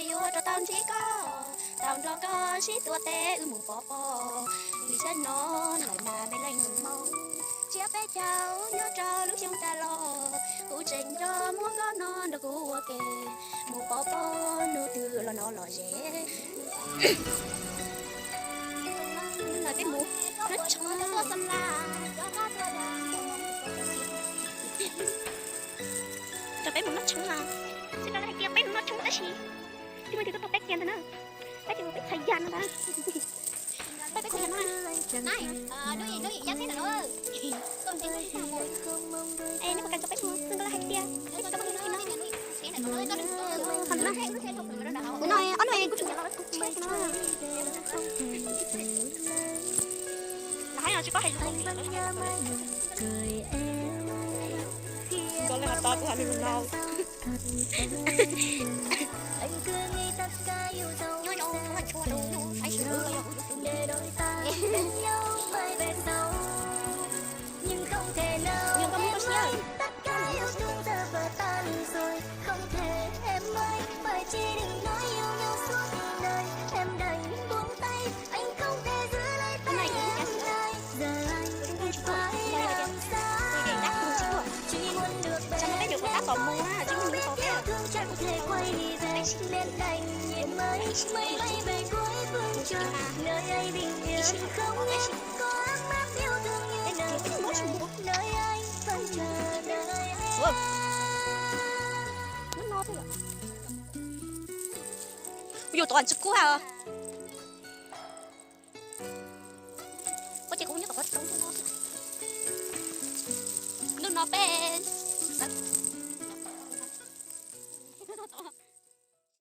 Yuav rau tau ntsib koj, tau nrog koj sib tua teb wb mus pov pob, vim sab no lawm mas me leej mus moo. Tsiab peb caug nyob rau lub xyoo tas los, kuv tseem nco muab koj no nrog kuv ua ke, mus pov pob hnub twg los no los ze. Lawm peb mus noj tshoob. Cov peb mus noj tshoob na. Tsis tau hais tias peb mus noj tshoob tab sis twb muaj ib tug tuaj tau peb kiag ntag na. Peb tsis mus peb txhais yas no ntag. Peb peb txhais yas no. Es nej puas kam cov peb mus xwb nkauj laj hais tias peb tsis tau peb mus no. Kuv no ob no kuv tseem yam los kuv tsheb no. Nkauj laj has tas kuv has lus no. Ua yuav tau tsis kub ha. Ua ces kuv nyob tom qhov tsoov no. Hnub no peb